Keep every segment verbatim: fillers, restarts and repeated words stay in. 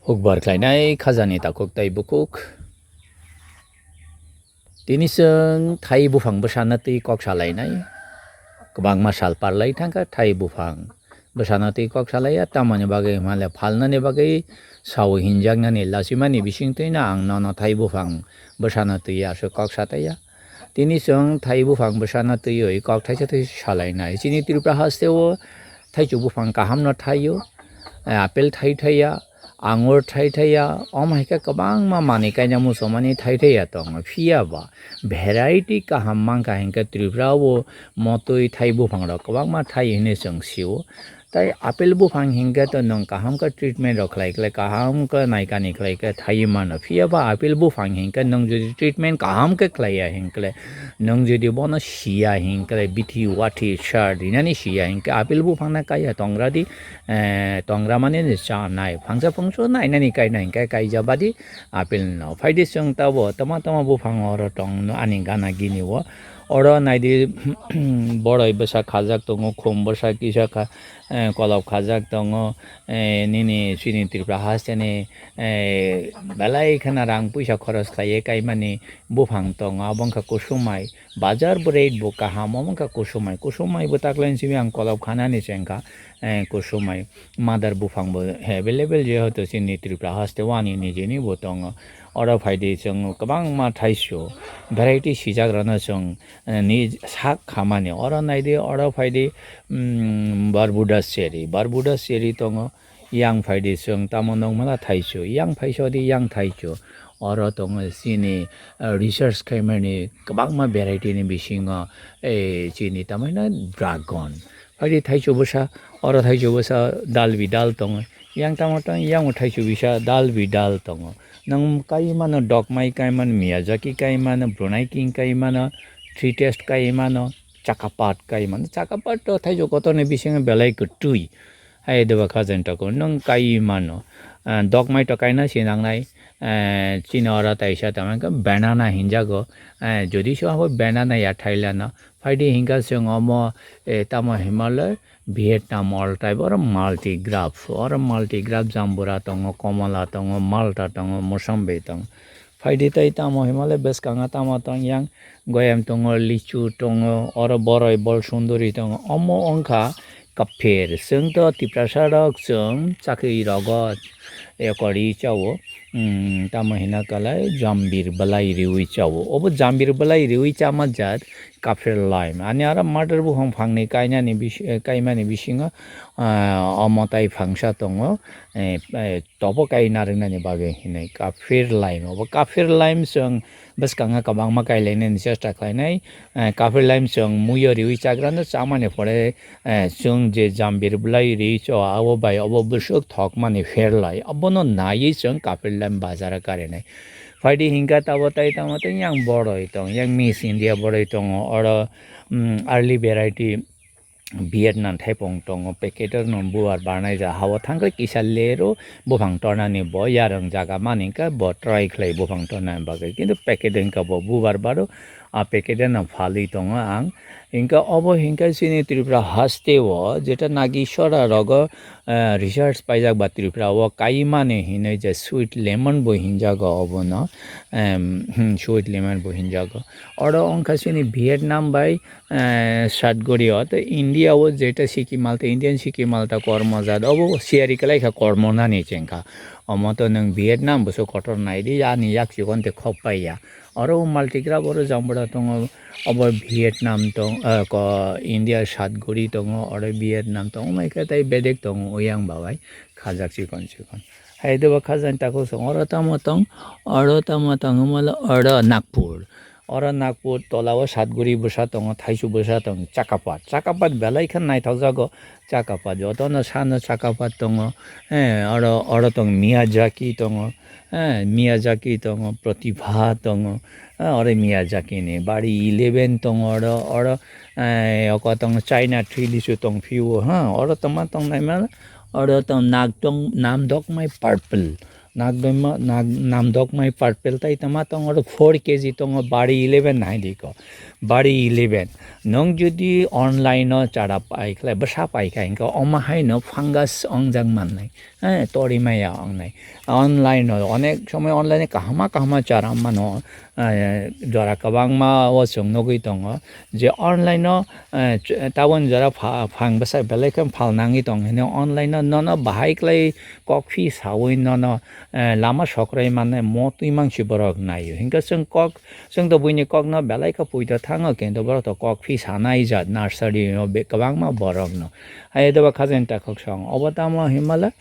Hukbar khlainai khajani takhuk tei bukhuk. Tini chwng thai buphang bwsano twi kok salainai. Kwbangma sal parlai thangkha thai buphang bwsano twi kok salaiya, tamoni bagwi hwnle phalnani bagwi sao hinjaknani lachimani bisingtwino ang nono thai buphang bwsano twi aswk kok sataiya. Tini chwng thai buphang bwsano twiwi kok thaisa thaisa salainai. Chini Tripura hasteo thaichuk buphang kahamno thaio, eh, apple thai thaiya, angur thai thaiya, omo hai khe kwbangma manwi kainai muchungmani thai thaiya tongo. Phiya ba variety kaham mankha hinkhe Tripura o motwi thai buphangrok kwbangma thai hinwi chwng sio. Tai apple buphang hinkhe to nwng kaham khe treatment rok khlai khlai, kaham khe naikani khlai khe thaiwi mano. Phiya ba apple buphang hinkhe nwng jodi treatment kaham khe khlaiya hinkhe, nwng jodi bono siya hinkhe, bithi wathi sar rinani siya hinkhe apple buphangno kaiya tongra di, eh, tongra mani ni chanai. Phangsa phungsu nainani kaina hinkhe kaija badi apple no. Phaidi chwng tabo tama tama buphang oro tong ani gana gini o. Oro naidi boroi bwsa khajak tongo, khum bwsa kisa kha, eh, kolop khajak tongo, eh, nini chini Tripura hasteni, eh, belai kheno rang puisa khoros khlaiwi kaimani buphang tongo, abo wngkha kusumai. Bazar bo rate bo kaham, omo wngkha kusumai. Kusumai bo taklaini simi ang kolop khanani se wngkha, eh, kusumai. Mother buphang bo available, jehetu chini Tripura haste wani nijini bo tongo. Oro phaidi chwng kwbangma thaisu variety sijakrano chwng, eh, ni sak khamani. Oro naidi, oro phaidi, mm, Barbuda cherry, Barbuda cherry tongo. Yang phaidi chwng tamo nukmala thaichu, yang phaisodi yang thaichu. Oro tongo chini, eh, research khaimani kwbangma variety ni bisingo, eh, chini tamo hino dragon. Phaidi thaichu bwsa, oro thaichu bwsa dal bidal tongo. Yang tamo tong, yang thaichu bisa dal bidal tongo. Nwng kai mano, Dokmai kai mano, Miyazaki kai mano, Brunei King kai mano, Tree Taste kai mano, Chakapat kai mano. Chakapat to thaichu kotorni bisingo belai kwtwi. Hai deba khajan tako nwng kai mano. Ah, Dokmai to kaina sinangnai. Eh, chini oro taisa tamo khe banana hinjago. Eh, jodi se abo banana ya thailano. Phaidi hinkha chwng omo, eh, tamo Himalaya, Vietnam all type, oro multigraph, oro multigraph jambura tongo, komola tongo, malta tongo, mosambi tongo. Phaidi tai tamo Himalaya bwskango tamo tong yang, goyam tongo, lichu tongo, oro boroi bol sunduri tongo. Omo wngkha kaphir. Chwng to Tiprasa rok chwng chakri rogo ekori chao. Hmm, tamo hina kalai jambir belai riwi chao. Obo jambir belai riwi chama jat kaphir lime. Ani aro mother buphang phangni kainani bis-, eh, kaimani bisingo, ah, omo tai phangsa tongo. Eh, eh, tobo kai narwknani bagwi hinwi kaphir lime. Obo kaphir lime chwng bwskango kwbangma kailainani chesta khlainai. Eh, kaphir lime chwng muiyo riwi chagrano chamani pore, eh, chwng je jambir belai ri cho abo bai obo bwswk thokmani pherlai. Obono naiwi chwng kaphir lime bazaro karinai. Phaidi hinkha tabo tai tamo tei yang boroi tong, yang Miss India boroi tongo, oro, mm, early variety Vietnam thaipung tongo, packet no bubar barnai ja hao thangkhe kisa lero buphang tornani bo yarwng jaga mani hinkhe bo try khlai buphang tornani bagwi, kintu packet hinkhe bo bubar baro, a packet no phalwi tongo ang. Hinkhe obo hinkhe chini Tripura haste o jeta Nagi sora rogo, eh, research paijak ba Tripura o kaimani hinwi je sweet lemon bo hinjago obono, em, hmm, sweet lemon bo hinjago. Oro wngkha chini Vietnam bai, eh, Satguri o, tei India o jeta Sikkim malta, Indian Sikkim malta kormo jat, obo siyari kwlai kha kormo nani chengkha. Omo to nwng Vietnam bwswk kotor naidi, ani yak chikon tei khok paiya. Oro o multigraph oro jambura tongo, obo Vietnam tong, eh, ko India Satguri tongo, oro Vietnam tongo, omo khe tei bedek tongo, oyang babai khajak chikon chikon. Hai deba khajani takhuk song, oro tamo tong, oro tamo tong, himala oro Nagpur. Oro Nagpur tola o Satguri bwsa tongo, Thaichu bwsa tongo, Chakapat. Chakapat belai khe naithok jago, Chakapat. Jotono sano Chakapat tongo, eh, oro, oro tong Miyazaki tongo, eh, Miyazaki tongo, Pratibha tongo, eh, oro Miyazaki ni bari eleven tongo oro, oro, eh, oko tongo China three lisu tong phio, ha, oro tongma tong naima, oro tong nak tong nam dok mai purple. Nakdwima, nak-, namdokmai purple tai tama tongo, oro four K G tongo, bari eleven hai di ko. Bari eleven. Nwng jodi online o chara pai khlai, bwsa pai kha, hinkhe omo hai no fungus wngjak mannai. Eh, tori maya wngnai. Online o, onek somoi online o kahama kahama chara mano, eh, jora kwbangma o chwng nugwi tongo. Je online o, eh, ch-, tabon jora pha-, phang bwsa belai khe phal nangwi tong hino online o nono bahai khlai kok phi sawi nono, eh, lama sokrai mannai mo twi mangsi borok naio. Hinkhe chwng kok, chwng to buini kokno belai khe puito thango, kintu borok to kok phi sanai jat nursery o be-, kwbangma borokno. Hai doba khajen takhuk song. Obo tamo himala,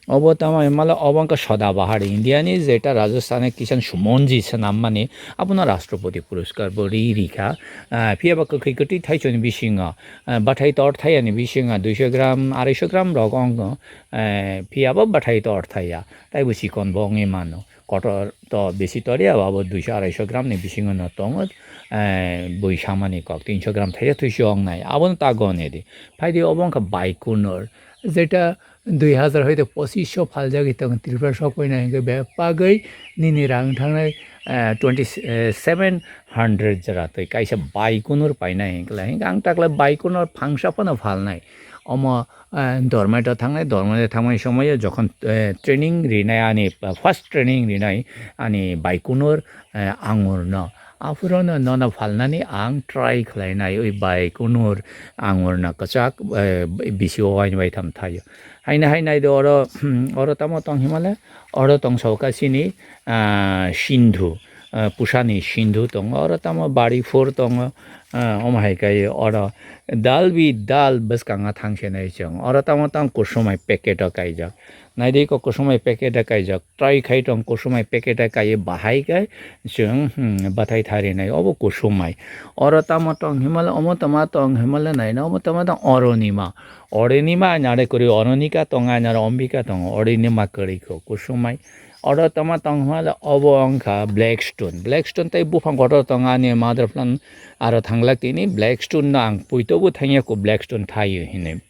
obo tamo himala, obo wngkha Sada Bahar India ni, jeta Rajasthan ni Kishan Sumonji swnammani, abono Rashtrapati Puruskar bo ri rikha. Ah, phiya ba kwkhwi kwtwi thaichoni bisingo, ah, bathai tor thayani bisingo duiso gram, araisho gram rok wngo. Eh, phiya bo bathai tor thaya, taibo chikon bo wngwi mano. Kotor to bisi tor ya, abo duiso araisho gram ni bisingo no tongo. Eh, bui samani kok tinso gram thaya thuiso wngnai, abono ta gone di. Phaidi obo wngkha Baikonur, jeta dui hazar hoite pochisho phaljagwi tongo Tripura sok poina hinkhe bebagwi nini rang thangnai, eh, twenty, eh, seven hundred jora twi kaisa Baikonur painai hinkhe hinkhe ang takle Baikonur phangsa phano phalnai. Omo, eh, Dormaito thangnai, Dormaito thangmani somoio jokhon, eh, training rinai ani, eh, first training rinai ani Baikonur, eh, angurno. Aphuru no nono phalnani ang try khlainai, oi Baikonur angurno kwchak, eh, bisi o wain waitham thaio. Haino hai nai do oro, oro tamo tong himale, oro tong soka chini, ah, Sindhu, ah, Pusani Sindhu tongo, oro tamo bari phur tongo, ah, omo hai kai oro dal bi dal bwskango thang se nai chwng. Oro tamo tang kusumai packet o kaijak. Nai di ko kusumai packet o kaijak. Try khai tong kusumai packet o kai bahai kai chwng, hmm, bathai thari nai. Obo kusumai. Oro tamo tong himale, omo tama tong himale nai na, omo tama tong oro ni ma. Oro ni ma nare kuri oro ni ka tong ai nare ombika tong. Oro ni ma kuri ko kusumai. Oro tama tong himale obo wngkha black stone. Black stone tai buphang kotor tong ani mother plant aro thanglak tini black stone no ang puito bo thangya ko black stone thaio hinui.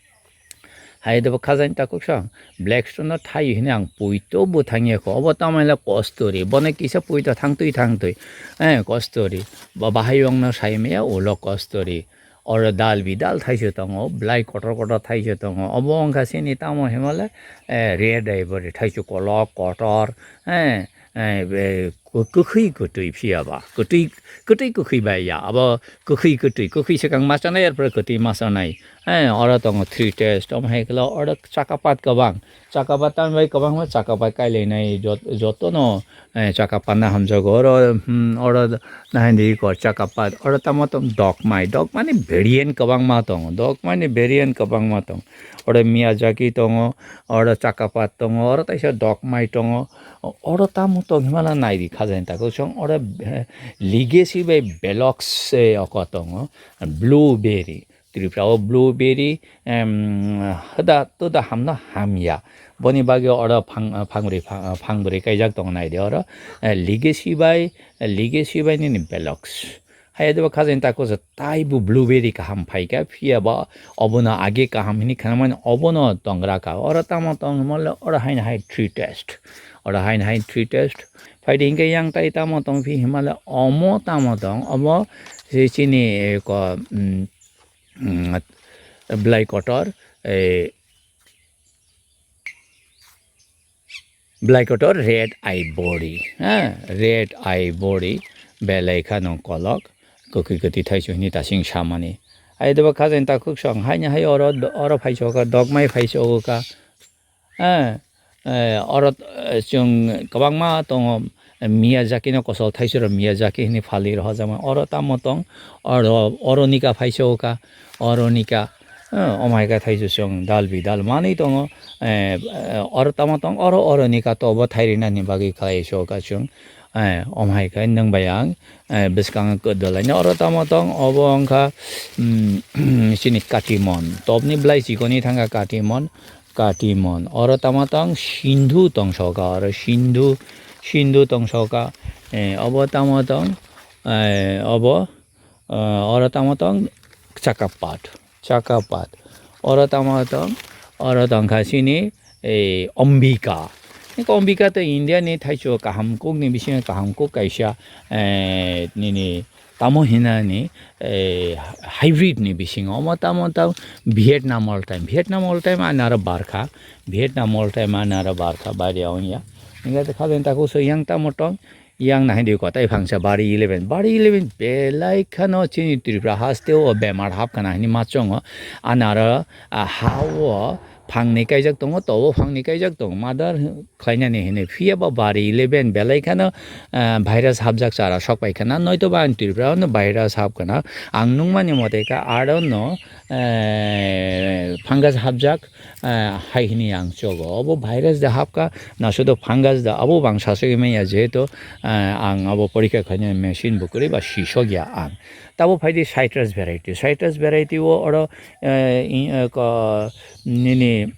Hai dobo khajain takhuk sang, black stone no thaio hinui ang puito bo thangya ko. Obo tamo le kostori. Bono kisa puito thangtwi thangtwi. Eh, kostori. Ba bahai wngno sai maya ulo kostori. Oro dal bi dal thaisu tongo, blai kotor kotor thaisu tongo. Obo wngkha sini tamo himale, eh, red ivory thaisu kolok kotor, eh, eh, be, ku-, kwkhwi kwtwi phiya ba. Kwtwi, kwtwi kwkhwi bai ya. Abo kwkhwi kwtwi, kwkhwi swkang ma chanai, er pore kwtwi ma chanai. Eh, oro tongo three taste, omo hai khe oro chakapat kwbang. Chakapat tamni bai kwbangma chakapat kailainai jot-, jotono, eh, chakapat na hamjago. Oro, hmm, oro nahaindi ko chakapat. Oro tamo tong dokmai. Dokmani variant kwbangma tongo. Dokmani variant kwbangma tongo. Oro Miyazaki tongo, oro chakapat tongo, oro taisa dokmai tongo. Oro tamo tong himala naidi khajain takhuk song. Oro, eh, legacy bai Velox, eh, oko tongo. Blueberry. Tripura o blueberry, em, hwda twda hamno hamya. Boni bagwi oro phang-, phangrwi, pha-, phangbrwi kaijak tongo naidi oro. Eh, legacy bai, legacy bai nini Velox. Hai dobo khajain takhuk se taibo blueberry kaham phaikha, phiya ba obono age kaham hinwi khnamani obono tongra kha. Oro tamo tong himale oro haino hai three taste. Oro haino hai three taste. Phaidi hinkhe yang tai tamo tong phi himale omo tamo tong omo se chini, eh, ko, mm, mm, blai kotor, eh, blai kotor red ivory, ha, red ivory belai khano kolok kwkhwi kwtwi thaisu hini tasing samani. Ai dobo khajain takhuk song haini hai oro, oro phaisoka, dokmai phaisoka. Eh, eh, oro, eh, chwng kwbangma tongo, Miyazaki no kosol thaisuro Miyazaki hinwi phalwi rohorjakma. Oro tamo tong, oro, oro nika phaisoka, oro nika, eh, omo hai khe thaisu chwng dal bi dal manwi tongo. Eh, eh, oro tamo tong, oro, oro nika to bo thairina ni bagwi khlai soka chwng. Eh, omo hai khe nwng bai ang, eh, bwskango kwdwlaino oro tamo tong, obo wngkha, mm, chini katimon. Topni blai chikoni thangkha katimon. Katimon. Oro tamo tong Sindhu tongsoka, oro Sindhu, Sindhu tongsoka. Eh, obo tamo tong, eh, obo, eh, oro tamo tong Chakapat, Chakapat. Oro tamo tong, oro tongkha sini, eh, Ombika. Kok bika tei India ni thaichuk kaham kuk ni bisingo kaham kuk kaisa, eh, nini tamo hinani, eh, hybrid ni bisingo omo tamo tamo Vietnam all time, Vietnam all time ani aro barkha, Vietnam all time ani aro barkha bari ongya. Hingke kha beng takhuk so yang tamo tong, yang nahai di kotai phangsa bari eleven, bari eleven belai khano chini Tripura haste o bemar hapkha nahai ni machongo. Ani aro, ah, ha o phangni kaijak tongo, tobo phangni kaijak tongo. Mother khlainani hinwi. Phiya ba bari eleven belai kheno, ah, virus hapjak chara sok pai khana. Noito ba ang Tripura no virus hap khana. Ang nungmani mote kha aro no, eh, fungus hapjak, eh, hai hini ang chogo. Obo virus da hapka, na sudo fungus da abo bang sasogwi manya jehetu, eh, ang abo porikha khainai machine bo kwrwi ba sisok ya ang. Tabo phaidi citrus variety. Citrus variety o oro, eh, i, eh, ko, nini,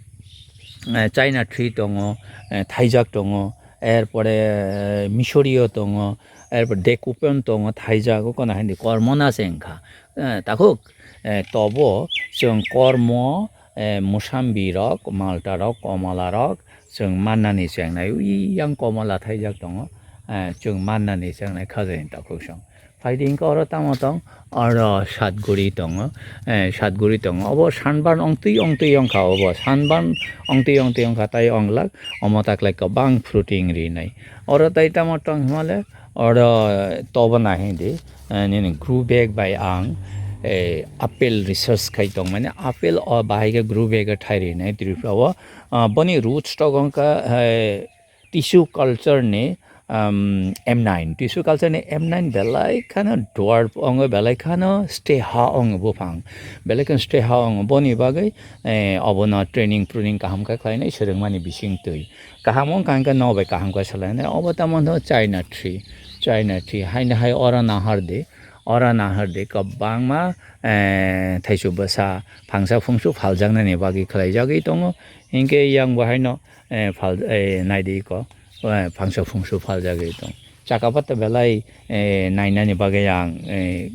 eh, China tree tongo, eh, thaijak tongo, erpore, eh, misorio tongo, erpore decupon tongo, thaijak, o kono hindi kormo na se wngkha. Eh, takhuk, eh, tobo chwng kormo, eh, musambi rok, malta rok, komala rok, chwng mannani chengnai, ui yang komala thaijak tongo, eh, chwng mannani chengnai khajani takhuk song. Phaidi hwnkhe oro tamo tong, oro satguri tongo, eh, satguri tongo. Obo sunburn ongtwi ongtwi ongkha obo, sunburn ongtwi ongtwi ongkha tai onglak, omo taklai kwbang fruiting rinai. Oro tai tamo tong hwnmale, oro tobo nahidi, eh, nini grow bag bai ang, eh, apple research khai tong mani, apple o bahai khe grow bag o thai rinai Tripura o. Ah, boni root stock wngkha, eh, tissue culture ni, um, M nine. Tissue culture ni M nine belai khano dwarf ongo, belai khano steha ongo buphang. Belai khano steha ongo. Boni bagwi, eh, obono training pruning kaham khe khlainai swrwngmani bising twi. Kaham wngkha hwnkhe nobai kaham khe swlainai. Obo tamo wngkha China tree. China tree. Haino hai oro nahar di. Oro nahar di. Kwbangma, eh, thaichuk bwsa, phangsa phungsu phaljaknani bagwi khlaijagwi tongo. Hinkhe yang bo haino eh, phal, eh, naidi iko, eh, phangsa phungsu phaljagwi tong. Chakapata belai, eh, nainani bagwi ang, eh,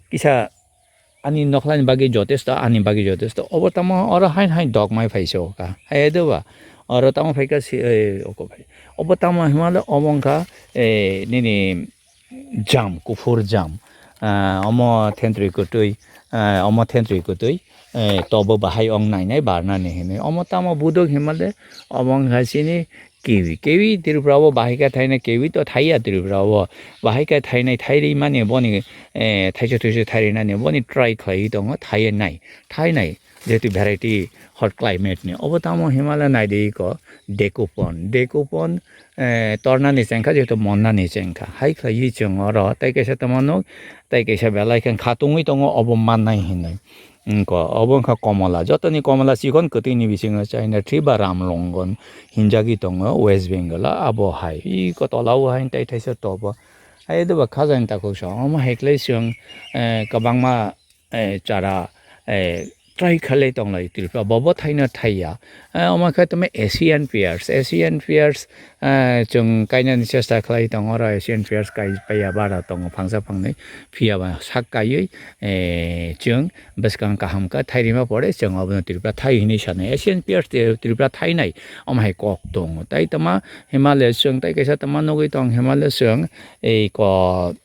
kisa ani nokhlani bagwi jotesto, ani bagwi jotesto. Obo tamo oro hain hain dogmai phaisa oka. Hai doba. Oro tamo phaika si, eh, oko phai. Obo tamo himale obo wngkha, eh, nini jam, kuphur jam. Ah, omo thentrwi kwtwi, ah, omo thentrwi kwtwi, eh, tobo bahai ong nainai barnani hinwi. Omo tamo budok himale, omo wngkha chini kiwi. Kiwi Tripura o bahai khe thainai, kiwi to thaiya Tripura o. Bahai khe thainai, thairwi mani boni, eh, thaisu thuisu thairwi nani boni try khlaiwi tongo, thaiya nai, thainai. Jehetu variety hot climate ni. Obo tamo himale naidi iko, decupon. Decupon eh, tornani chengkha, jehetu monnani chengkha. Hai khlaiwi chwng oro tei kaisa tongma nuk, tei kaisa belai khe khatungwi tongo, obo mannai hinwi. Wngkha, obo wngkha komala. Jotoni komala chikon kwtwini bisingo China tree ba Ramlongon hinjagwi tongo West Bengal o, abo hai. Iko tola o hai tei thaisa tobo. Hai doba khajani takhuk sa. Omo hai khlai chwng, eh, kwbangma eh, chara, eh, try khalai tonglai Tripura, bobo thaino thaiya. Eh, omo khe tamo Asian pears, Asian pears, eh, chwng kainani chesta khlai tongo, oro Asian pears kai paiya bara tongo, phangsa phangni phiya ba sak kaiwi, eh, chwng bwskang kaham kha thairima pore chwng obono Tripura thai hinwi sanai. Asian pears Tri-, Tripura thainai, omo hai kok tongo. Tai tama Himalaya chwng tai kaisa tama nugwi tong, Himalaya chwng ei ko,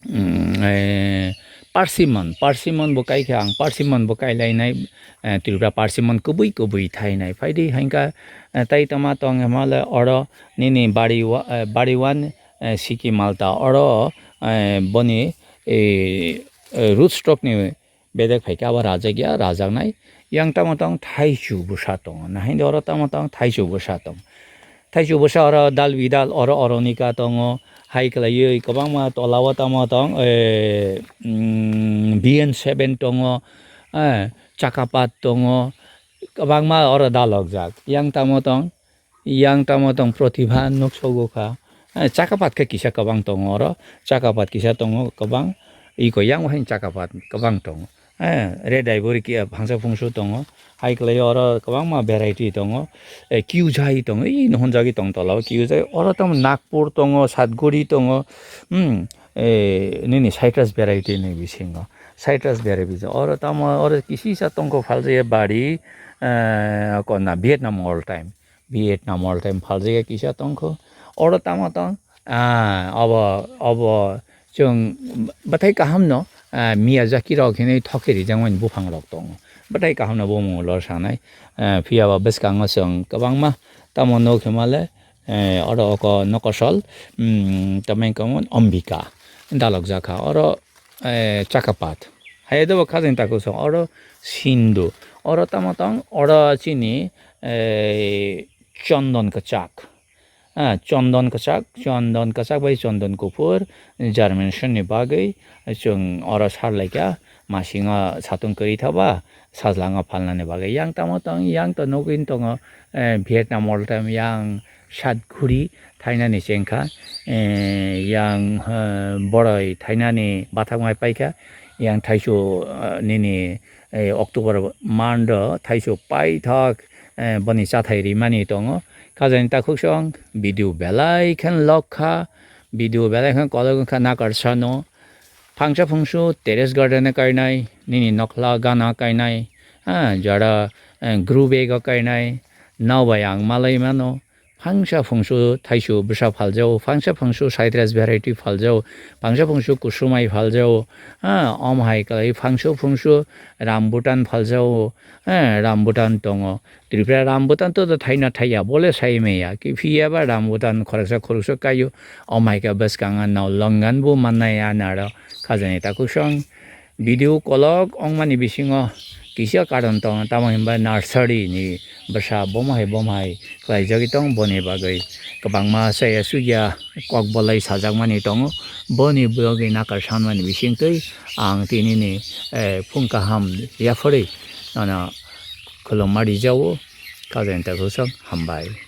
mm, eh, persimmon, persimmon bo kai kha ang, persimmon bo kai lainai, eh, Tripura persimmon kubui kubui thainai. Phaidi hainka, eh, tai tama tong himale oro nini bari wa-, eh, bari wan, eh, siki malta oro, eh, boni, eh, eh, root stock ni bedek phaikhe abo rajak ya, rajaknai. Yang tamo tong thaichu bwsa tongo. Nahindi oro tamo tong thaichu bwsa tong. Thaichu bwsa oro dal bidal oro oronika tongo. Hai khlaiwi kwbangma tola o tamo tong, eh, mm, B N seven tongo, eh, chakapat tongo. Kwbangma oro dalokjak. Yang tamo tong Yang tamo tong protibha nuksogo kha. Eh, chakapat khe kisa kwbang tongo oro. Chakapat kisa tongo kwbang. Iko yang hai chakapat kwbang tongo. Eh, red ivory ki, eh, phangsa phungsu tongo. Hai kwlai oro kwbangma variety tongo. Eh, kiujai tongo. Ih, nuhunjagwi tong tola o kiujai. Oro tamo Nagpur tongo, Satguri tongo. Hmm, eh, nini citrus variety ni bisingo. Citrus variety. Oro tamo, oro kisisa tongkho phaljaya bari, eh, kona Vietnam all time. Vietnam all time phaljak ya kisa tongkho. Oro tamo tong, ah, obo, obo chwng bwthai kahamno, ah, Miyazaki rok hinwi thokhe rijak mani buphang rok tongo. Bwthai kahamno bumung lor sanai. Ah, phiya ba bwskango chwng kwbangma tamo nuk himale, eh, oro oko nokosol, mm, tamai kamo Ambika dalok jakha. Oro, eh, Chakapat. Hai dobo khajani takhuk song. Oro Sindhu. Oro tamo tong, oro chini, eh, Chondon Kwchak. Ah, Chondon Kwchak, Chondon Kwchak bai Chondon Kuphur, Germination ni bagwi chwng oro sarlaikha, masingo satung kwrwi thaba, sajlango phalnani bagwi. Yang tamo tong, yang to nugwi tongo, eh, Vietnam all time yang Satguri thainani chengkha, eh, yang, eh, boroi thainani bathakmai paikha, yang thaisu, eh, nini, eh, October mando thaisu paithak, eh, boni chathai rimani tongo. Khajani takhuk song video belai khen lok kha, video belai khen kolok wngkha nakar sano. Phangsa phungsu terrace garden o kainai, nini nokhla gana kainai, ha, jara, eh, grow bag o kainai, nao bai ang malai mano. Phangsa phungsu thaisu bwsa phaljao, phangsa phungsu citrus variety phaljao, phangsa phungsu kusumai phaljao, ha, om hai kwlai phangsa phungsu rambutan phaljao, ha, rambutan tongo. Tripura rambutan to, to thaina thaiya, bole sai maya. Ki phiya ba rambutan khoroksa khoroksa kaio, om hai khe bwskango nao longan bo mannai anaro khajani takhuk song. Video kolok ongmani bisingo kisa karon tongo, tamo hinba nursery ni bwsa bomo hai bomo hai khlaijagwi tong, boni bagwi kwbangma chaya chuya kok bolai sajakmani tongo. Boni bagwi nakar sanmani bisingtwi ang tinini, eh, phung kaham yaphorwi nono khulumma rijao. Khajani takhuk song hambai.